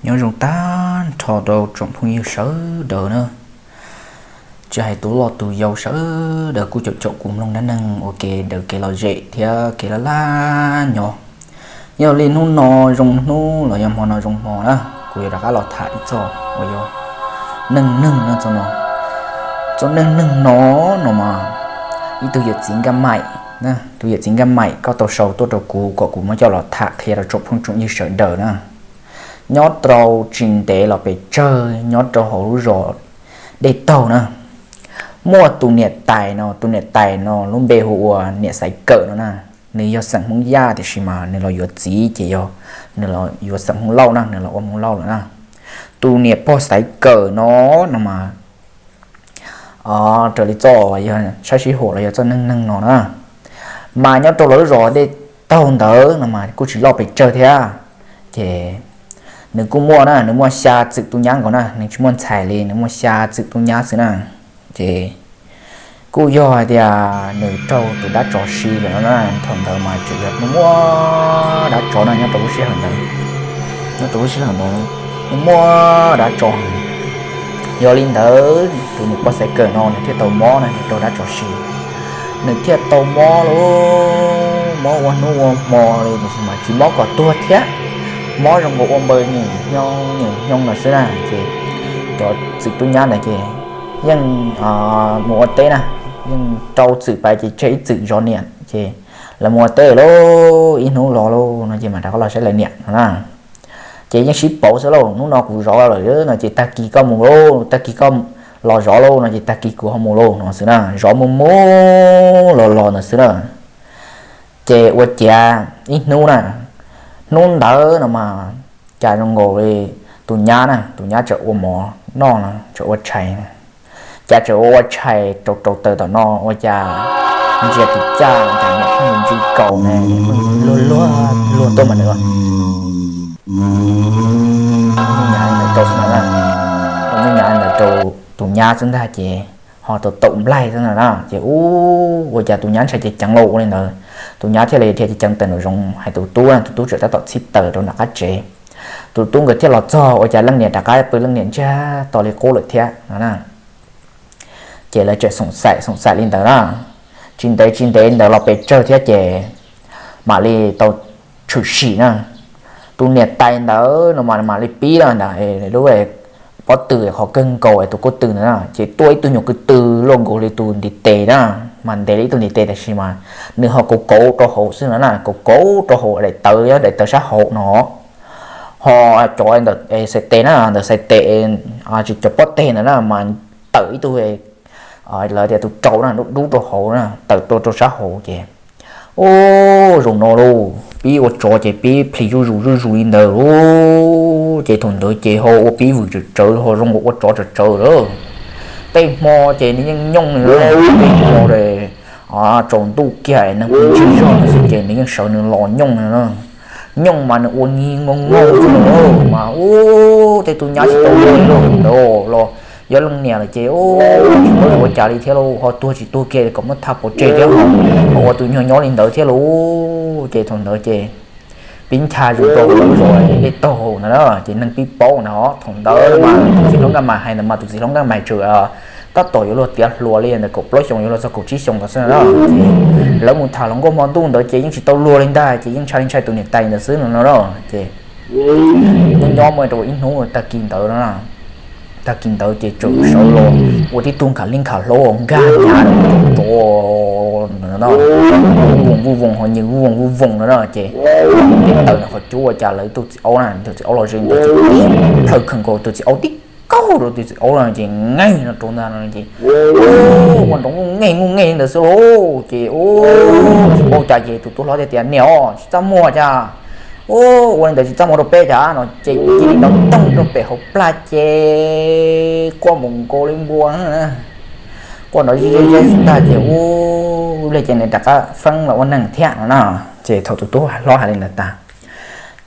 Nyob zoo tag nrho rau tsoom phooj ywg sawv daws na. Tsis hais tus loj tus yau sawv daws kuj caum caum kuv mloog dab neeg ua ke daws kev lom zem thiab kev laj laj nyob. Yog li hnub no zoo hnub los yog hmo no zoo hmo na, kuv yuav rov qab los tham ib txoj uas yog neej neeg no txog no. Txoj neej neeg no, no mas ib tug yawm txiv Nkaj Maim, tus yawm txiv Nkaj Maim koj tau sau tuaj rau kuv kom kuv muab coj los tham qhia rau tsoom phooj tsoom ywg sawv daws na. Nyob rau tsis ntev los pes tsawg nyob rau hauv lub zos Dej Taug na, muaj tus niam tais no, tus niam tais no lub npe hu ua niam Xaiv Kawm no na. Nws yog xeem Hmoob Yaj tiam sis mas nws los yuav txiv ces yog nws los yuav xeem Hmoob Lauj na, nws los ua Hmoob Lauj lawm na. Tus niam pog Xaiv Kawm no, no mas raws li txoj yog sab sib huam los yog txoj neej neeg no na, mas nyob rau lawv lub zos Dej Taug ntawd no mas kuj tsis loj pes tsawg thiab. Ces nws kuj muaj na, nws muaj xya txwm tub nyab nkaus na, nws tsis muaj ntxhais li, nws muaj xya txwm tub nyab xwb na. Ces kuj yog hais tias nws raug tus dab tsov si lawm no na, thaum ntawd mas tseem yog muaj dab tsov na, nyob rau lub sij hawm ntawd, nyob rau lub sij hawm ntawd muaj dab tsov. Yog li ntawd tus niam pog Xaiv Kawm no nws thiaj tau mob na, nws raug dab tsov si, nws thiaj tau mob lauj, mob ua hnub ua hmo li tiam sis mas tsis mob kom tuag thiab, mob zoo nkaus ua npaws nyem nyoog nyem nyoog no xwb na. Ces cov txwm tub nyab ntawd ces yeej mus ua teb na, yeej rau txwm pais ces tseg ib txwm zov niam ces lawv mus ua teb lauj, ib hnub los lauj no ces mam rov qab los saib lawv niam no na. Ces yeej sib pauv xwb lauj, hnub no kuv zov lawm no ces tag kis koj mus lauj, tag kis koj los zov lauj no ces tag kis kuv ho mus lauj no xwb na, zov mus mus los los ntawd xwb na. Ces ua ciav ib hnub na, hnub ntawd no mas cas zoo nkaus li tus nyab na, tus nyab tseem ua mov noj no, tseem ua tshais, cas tseem ua ua tshais rau rau taws tom no ua cas ntsia tus caj cas niam pheej ntxi kaus ne, luag luag luag tuaj mas nws nyuj nyav li ntawd rau xwb na, nyuj nyav li ntawd rau tus nyab xwb ntag ces ho tau taum nplaig xwb na. Ces ua cas tus nyab ntshai ceev ceev lauj, ua li ntawd tus nyab thiaj li dhia ceev ceev taws nraum zoov hais tus tub, tus tub tseem tab tom txhib taws rau nram qab tsev. Tus tub nkawd thiaj los txog ua cas leej niam rov qab pw leej niam ntsiag to li qub lawm thiab no na. Ces lawv tseem xoom xaim xoom xaim li ntawd na, tsis ntev tsis ntev ntawd los pes tsawg thiab ces mam li tau tshwm sim na. Tus niam tais ntawd no mas mam li pib na ntag lub pob tw qhov kawg nkaus es tus koj tw ntawd na, ces tuaj ib tug nyuag kwv tw luaj nkaus li tus ntiv tes na, mas ntev li ib tug ntiv tes tiam sis mas nws ho kauv kauv rau hauv xwb no na, kauv kauv rau hauv daim tawv, daim tawv sab hauv no. Ho cov ntawm xais tes na, ntawm xais tes, tsis cov pob teg ntawd na mas tawm ib tug, lawv tias tus rau na, dub dub rau hauv na, tawm tuaj rau sab hauv ces, u, zaum no lauj, pib ua tsov ces pib plhis zuj zus zuj zus li ntawd lauj. Ces thaum ntawd ces ho ua pib vwm tsawv tsawv, ho zoo nkaus ua tsov tsawv tsawv lawm. Tej hmo ces nws yeej nyooj li, tej hmo tsaus ntuj kiag neeg pw ntsig zog no xwb ces nws yeej sawv nws los nyooj li na. Nyooj mas nws ua nyi ngoo ngoo xwb mas, u, tej tus nyab tsis tau luag li lauj, tus ntawd los yog leej niam lawm ces, u, tsis paub yuav ua cas li thiab lauj, ho tuag tsis tuag kiag kom muab thaj pov tseg thiab, ho ua tus nyuag nyob li ntawd thiab lauj. Ces thaum ntawd ces pib ncha zus rau hauv lub zos Dej Taug ntawd na, ces neeg pib paub ntag. Thaum ntawd mas tus txiv hlob Nkaj Mas hais ntawd mas tus txiv hlob Nkaj Mas tseem tab tom yuav luag tiav hluas li ntawd, kaum plaub xyoos yuav luag txog kaum tsib xyoos ntawd xwb na. Lawv mus tham hluas nkauj hmo ntuj ntawd ces yeej tsis tau luag li ntag, ces yeej ntshai li ntshai tus niam tais ntawd xwb no na. Ces nyob nyob muaj rau ib hnub tag kis ntawd no, tag kis ntawd ces tseem sawv los ua tib tug nkhav lij nkhav hlaub nkag nyav rau rov ntawd no, vuj voos vuj voos ho nyi vuj voos vuj voos no na. Ces tes taws ntawm qhov cub ua cas lawv tus txiv aub na, tus txiv aub los ze ntawd ces tib plhaw khaws nkaus tus txiv aub tib kaug rau tus txiv aub no ces nqaij no rau ntag no ces, u, ua nroo nqeej nqeej ntawd xwb lauj. Ces, u, tsis paub cas ces tus tub hlob thiaj tias niam os, tsis txaj muag cas, u, ua li ntawd tsis txaj muag rau peb cas no ces cia li nrov toog rau pem hauv plag ces quaj mus nkaus li npua, quaj nrov zig zig zig ntag ces, u, li ces nws rov qab feeb los ua neeg thiab no na. Ces thaum tus tub hlob hais li ntawd tas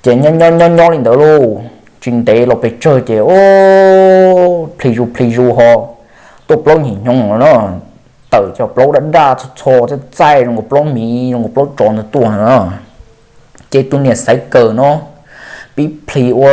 ces nyob nyob nyob li ntawd lauj, tsis ntev los pes tsawg ces, u, plhis zus plhis zus ho tuaj plaub nyim nyoog no na, tawm cov plaub daj daj txho txho txaij txaij zoo nkaus plaub miv zoo nkaus plaub tsov ntawd tuaj no na. Ces tus niam Xaiv Kawm no pib plhis ua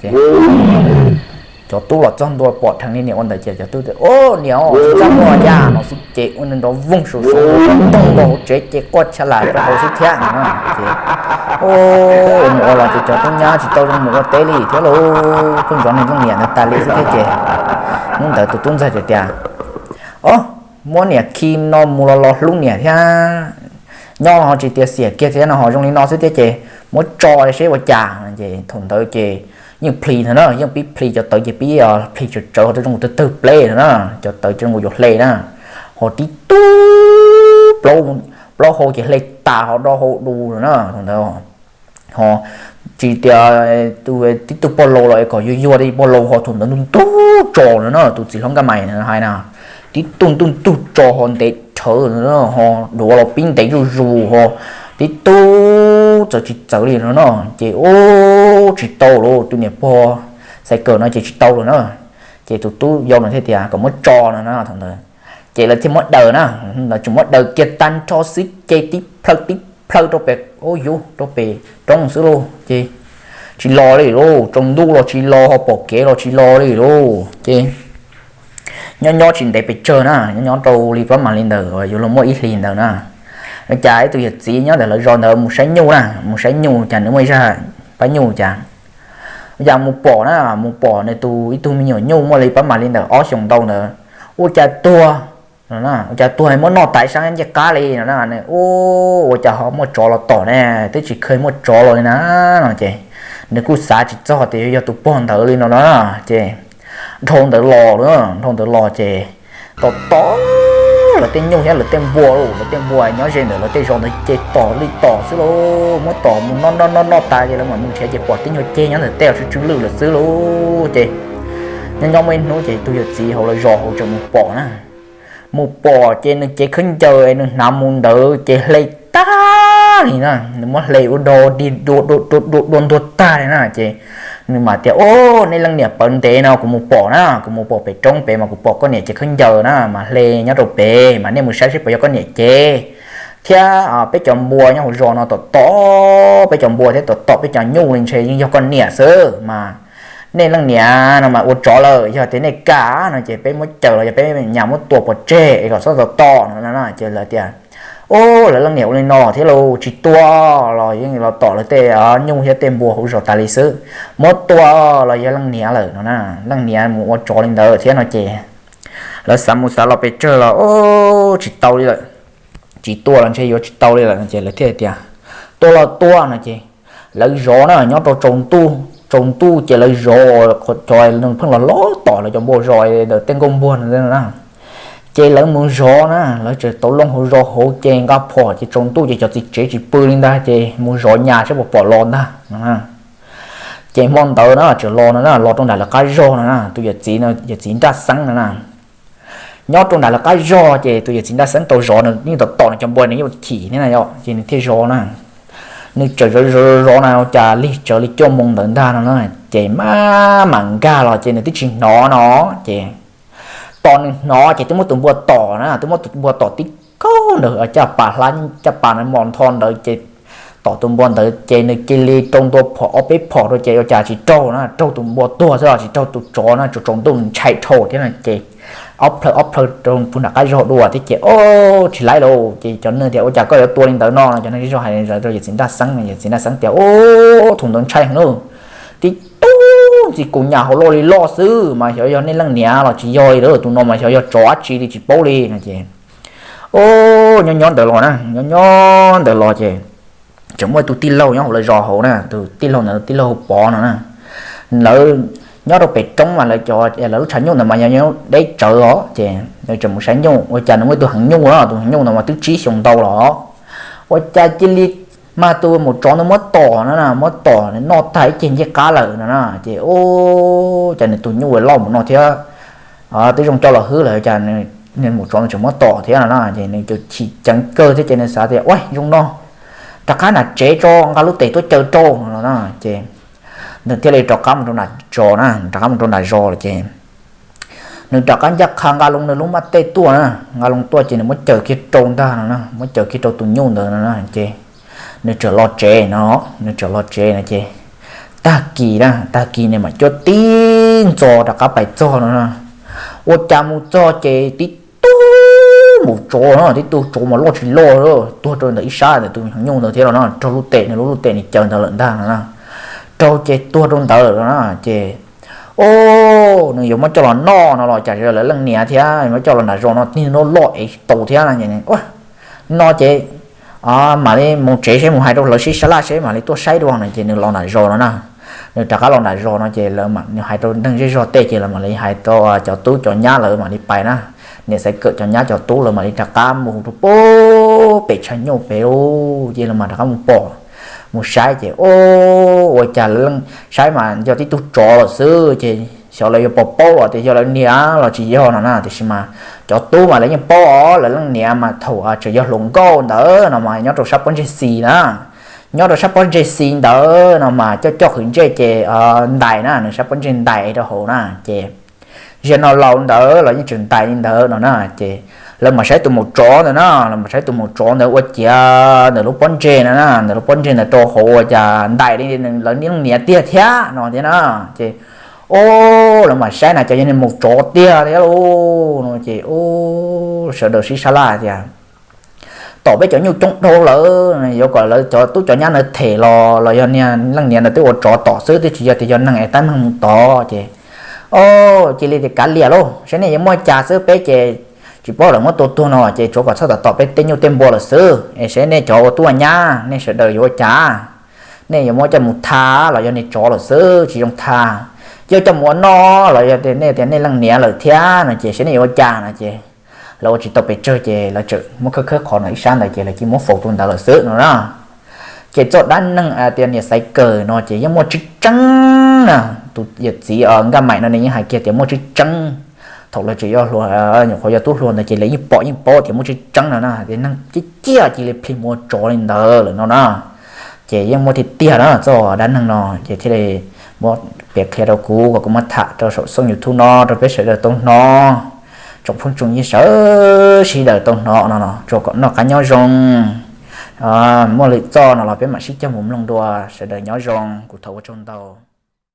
Ces cov tub los txog ntua pom dheev li niam ua ntawd ces cov tub tias, Au, niam, tsis txaj muag cas, no xwb ces ua nrov voog saum saud, toog nkaus hauv tsev ces quaj cha lam rau hauv xwb thiab no. Ces ua mus ua los ces cov tub nyab tsis tau zoo mus ua teb li thiab lauj, pheej zov niag leej niam ntawd tas li xwb thiab ces hnub ntawd tus tub ntxawg tias, Au, muab niam khi no mus los los hlub niam thiab, nyob ho tsis tias xiam kiag thiab no ho zoo li no xwb thiab ces muab tso seb ua cas. Ces thaum ntawd ces yeej plhis ntag na, yeej pib plhis, cov tawv ces pib plhis tsawv tsawv ho tau zoo twg twg pleb no na, cov tawv ces zoo yuav hle na, ho tib tug plaub hau ces hle tas ho do hau du no na thaum ntawd. Ho tsis tias tib tug pog laus los es kom yuag yuag li pog laus ho thaum ntawd ntug ntug tso no na, tus txiv hlob Nkaj Maim hais na, tib tug ntug ntug tso ho ntev dhawv no na, ho duav los pib ntev zuj zus ho tib tug txawv tsis txawv li no na. Ces ua tsis tau lawm, tus niam pog Xais Kawm no ces tsis tau lawm na. Ces tus tub yau no thiaj tias kom muab tso no na thaum ntawd. Ces lawv thiaj muab daws na, lawv tseem muab daws kiag tag nrho xwb ces tib plhaw tib plhaw rau pem, ua yuv rau pem roob xwb lauj. Ces tsis los li lauj, tsaus ntuj los tsis los, ho pom kev los tsis los li lauj. Ces nyob nyob tsis ntev pes tsawg na, nyob nyob rau li pab mam li ntawd yuav luag muaj ib hlis ntawd na, ua cas ib tug yawm txiv nyob ntawm lawv zos ntawd mus saib nyuj na, mus saib nyuj cas nws muaj ib zaj pab nyuj cas, ua cas mus pom na, mus pom nws tus ib tug me nyuam nyuj muaj li pab mam li ntawm ob xyoos ntau ntawd, ua cas tuag no, ua cas tuag muab noj tas ib sab ncej qab li no na. Nws, Ua, ua cas ho muaj tsov los tom ne, twb tsis kheev muaj tsov los li na no. Ces nws kuj xav tsis txog tias yog tus pog ntawd li no na. Ces dhau ntawd los, dhau ntawd los ces tom tom lawv tej nyuj thiab lawv tej npua lauj, lawv tej npua nyob ze ntawm lawv tej zos ntawd ces tom li tom xwb lauj, muab tom mus noj noj noj noj tas ces lawv mam mus nrhiav ces pom tib nyuag ceg nyob ntawm tej tsw tsw lwj lawm xwb lauj. Ces nyob nyob muaj ib hnub ces tus yawm txiv hauv lawv zos hauv tseem mus pom na, mus pom ces nws cev khaub ncaws es nws hnav mus ntawd ces hle tag li na, nws muab hle ua dog dig dua dua dua dua ntuag tag li na. Ces nws mam tias, Au, nej leej niam pawv ntev no kuv mus pom na, kuv mus pom pem roob pem mas kuv pom koj niam cev khaub ncaws na mas hle nyob rau pem mas nej mus saib seb puas yog koj niam cev thiab peb cov npua nyob hauv zos no tom tom peb cov npua thiab tom tom peb cov nyuj li ntshe yeej yog koj niam xwb mas nej leej niam no mas ua tsov lawm, yog tias nej kam no ces peb muab caws los yog peb nyas muab tua pov tseg es kom txhob tom tom no na. Ces lawv tias, Au, lawv leej niam ua li no thiab lauj, tsis tua los yeej los tom lawv tej nyuj thiab tej npua hauv zos tas li xwb, muab tua los yog leej niam lawm no na, leej niam mus ua tsov li ntawd thiab no. Ces lawv xav mus xav los pes tsawg los, Au, tsis tau li lawm, tsis tua los ntshe yuav tsis tau li lawm no. Ces lawv thiaj tias, Tua los tua no. Ces lawv zov na nyob rau tsaus ntuj, tsaus ntuj ces lawv zov, cov neeg pheej los los tom lawv cov npua zos ntawm tej nkuaj npuag no na. Ces lawv mus zov na, lawv tseem tau looj hauv zos hauv ces nqa phom ces tsaus ntuj ces cov txiv tsev tsis pw li ntag ces mus zov nyas saib puas pom los ntag no. Ces hmo ntawd na tseem los no na, los rau nram lawv qab zog no na, tus yawm txiv, yawm txiv Nraj Xeeb no na. Nyob rau nram lawv qab zog ces tus yawm txiv Nraj Xeeb tau zov nws yeej tom tom nws cov npua nws yeej chim thiab na yom, ces nws thiaj zov na. Nws tseem zov zov zov na ua cas lig tsawv li cuaj moos ntawd ntag no na, ces maj mam nkag los ces nws twb tsis hnov no. Ces tos nws hnov ces twb muab tus npua tom na, twb muab tus npua tom tib kaug ntawd caj pas hlab, caj pas ntawd mos ntho ntawd ces tom tus npua ntawd ces nws cia li rau ntua phom ob peb phom rau ces ua cas tsis raug na, raug tus npua tuag xwb os, tsis raug tus tsov na, tsaus ntuj ntshai dhau thiab no ces ob plhaw ob plhaw rau puag nram qab zog dua thiab ces, o, tsis laib lauj. Ces cov neeg tias ua cas koj yuav tua li ntawd no, cov neeg zej zog hais li ntawd rau yawm txiv Nraj Xeeb no, yawm txiv Nraj Xeeb tias, u, thaum ntawd ntshai heev lauj, tib tug ntxim kuv nyas hauv loj li loj xwb mas xyov yog nej leej niam los tsis yog li lawm, tus no mas xyov yog tsov dab tsi li tsis paub li no ces, o, nyob nyob ntawd los na, nyob nyob ntawd los ces tseem muaj ib tug tij laug nyob hauv lawv zos hauv na, tus tij laug ntawd tij laug hu Pov no na. Lawv nyob rau pem roob mas lawv cov, lawv lub tshav nyuj ntawd mas yog deb tsawv os, ces nws tseem mus saib nyuj, ua cas nws muaj ib tug heev nyuj no, tus heev nyuj ntawd mas twb tsib xyoos ntau los, ua cas cia li mag tus maum tsov ntawd muab tom no na, muab tom noj tag ib ceg ncej qab lawm no na ces, u, cas nws tus nyuj loj mus no thiab, twb zoo coj los hwb lawm cas nws maum tsov nws tseem muab tom thiab no na ces nws chim ceev kawg thiab ces nws xav tias, ua, zoo no rov qab nram tsev tso, nqa lub tes tuaj caw rau no na ces nws thiaj li rov qab mus rau nram zos na, rov qab mus rau nram zos lawm ces nws rov qab ncaj qha nqa loo nws lub maj tej tuaj na, nqa loo tuaj ces nws muab caws kiag rau ntag no na, muab caws kiag rau tus nyuj ntawd no na ces nws txawm los tsev no, nws txawm los tsev no ces tag kis na, tag kis nws mam cuab tib ntxos rov qab pais txog no na, ua cas mus txog ces tib tug maum tsov no, tib tug tsov mas loj tsis loj tuag rau ntawm ib sab ntawm tus heev nyuj ntawd thiab los no, raug lub tes, nws lub lub tes nws caws ntawd lawm ntag no na, raug ces tuag rau ntawd lawm no na ces, o, nws yuav muab coj los noj no los cas lawv leej niam thiab muab coj los nram zos no tib loj loj es tau thiab no ces, no ces mam li mus tsev seb, mus hais rau lawv sib sab laj seb mam li tuaj saib dua no ces nws los nram zos no na. Nws rov qab los nram zos no ces nws hais rau neeg zej zog tej ces lawv mam li hais rau cov tub cov nyab lawv mam li pais na. Niam Xaiv Kawm cov nyab cov tub lawv mam li rov qab mus rau pem tshav nyuj pem ub ces lawv mam rov qab mus pom, mus saib ces, o, ua cas saib mas yog tib tug tsov lawm xwb ces xyov lawv yuav pom paub los tias yog lawv niam los tsis yog no na, tiam sis mas cov tub mas lawv yeej paub os, lawv leej niam mas thaum tseem yog hluas nkauj ntawd no mas nyob rau sab pob ntseg xis na, nyob rau sab pob ntseg xis ntawd no mas coj coj qhwv ntsej ces ntais na, nws sab pob ntseg ntais rau hauv na ces zaum no laus ntawd los yeej tseem ntais li ntawd no na ces lawv mam saib tus maum tsov ntawd na, lawv mam saib tus maum tsov ntawd ua ciav ntawm lub pob ntseg no na, ntawm lub pob ntseg ntawd rau hauv ua cas ntais li lawv leej niam tiag thiab no thiab na ces, o, lawv mam saib na cas yog niag maum tsov tiag thiab lauj no ces, o, sawv daws sib sab laj tias tom peb cov nyuj coob dhau lawm, yuav kom lawv cov tub cov nyab ntawd them los los yog niag leej niam ntawd twb ua tsov tom xwb, twb tsis yog tias yog neeg es tab meeg mus tom ces, o, cia li tias kav liam lauj, saib nej yuav muaj cas xwb, peb ces tsis paub lawv muab tua tuag no ces tsuav kom txhob tom tom peb tej nyuj tej npua lawm xwb es saib nej cov ua tub ua nyab nej sawv daws yuav ua cas, nej yuav muab coj mus tha los yog niag tsov lawm xwb tsis zoo tha, yuav coj mus ua noj los yog tias nej tias nej leej niam lawm thiab no ces saib nej yuav ua cas no ces lawv ua tsis tau pes tsawg ces lawv txawm muab khawb khawb qhov no ib sab ntawd ces lawv cia muab faus rau ntawd lawm xwb no na. Ces txoj dab neeg tias niam Xaiv Kawm no ces yeej muaj tseeb tseeb na, tus yawm txiv Nkaj Maim no nws yeej hais kiag tias muaj tseeb tseeb. Thaum lawv tseem yog hluas, nyuam qhuav yog tub hluas ntawd ces lawv yeej pom yeej paub tias muaj tseeb tseeb no na, tias neeg ciaj ciaj cia li plig mus ua tsov li ntawd lawm no na. Ces yeej muaj tiag tiag na txoj dab neeg no ces thiaj li muab piav qhia rau kuv kom kuv muab tham rau saum xoo YouTube no rau peb sawv daws tau hnov. Tsoom phooj tsoom ywg sawv sib daws tau hnov no tsuas kom noj qab nyob zoo. Muaj lwm txoj no los peb mam sib cog mus mloog dua, sawv daws nyob zoo, kuv thov ua tsaug ntau.